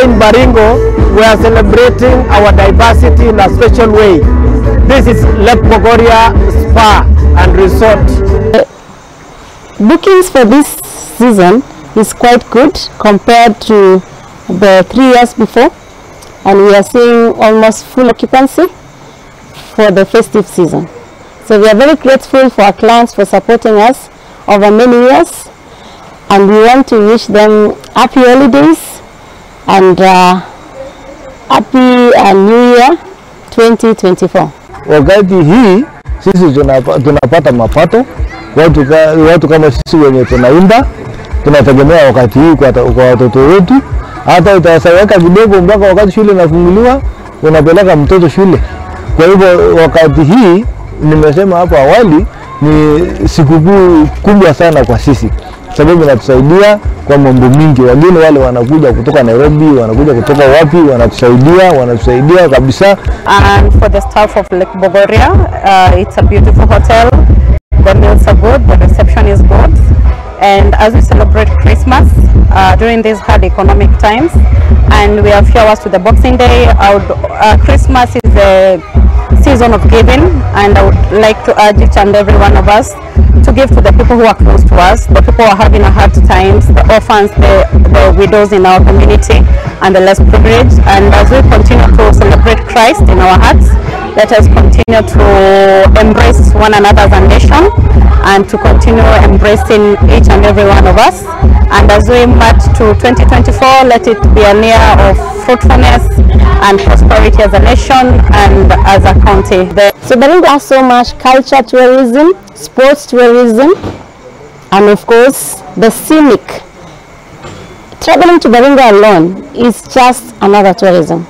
Today in Baringo, we are celebrating our diversity in a special way. This is Lake Bogoria Spa and Resort. Bookings for this season is quite good compared to the 3 years before, and we are seeing almost full occupancy for the festive season. So we are very grateful for our clients for supporting us over many years, and we want to wish them happy holidays and happy New Year 2024. Wakati hii sisi tunapata mapato, watu kama sisi wenye tunaimba tunategemea wakati hii kwa watoto wetu. Hata utasaweka kidogo mpaka wakati shule inafunguliwa unapeleka mtoto shule. Kwa hivyo wakati hii nimesema hapo awali ni sikukuu kubwa sana kwa sisi, sababu inatusaidia kwa mambo mingi. Wageni wale wanakuja kutoka Nairobi, wanakuja kutoka wapi, wanatusaidia kabisa. And for the staff of Lake Bogoria, it's a beautiful hotel. The meals are good, the reception is good. And as we celebrate Christmas during these hard economic times, and we are few hours to the Boxing Day, Christmas is a season of giving, and I would like to urge each and every one of us to give to the people who are close to us, the people who are having a hard times, the orphans, the widows in our community, and the less privileged. And as we continue to celebrate Christ in our hearts, let us continue to embrace one another as a nation, and to continue embracing each and every one of us. And as we march to 2024, let it be a year of fruitfulness and prosperity as a nation and as a county. So Baringo has so much culture tourism, sports tourism, and of course the scenic. Traveling to Baringo alone is just another tourism.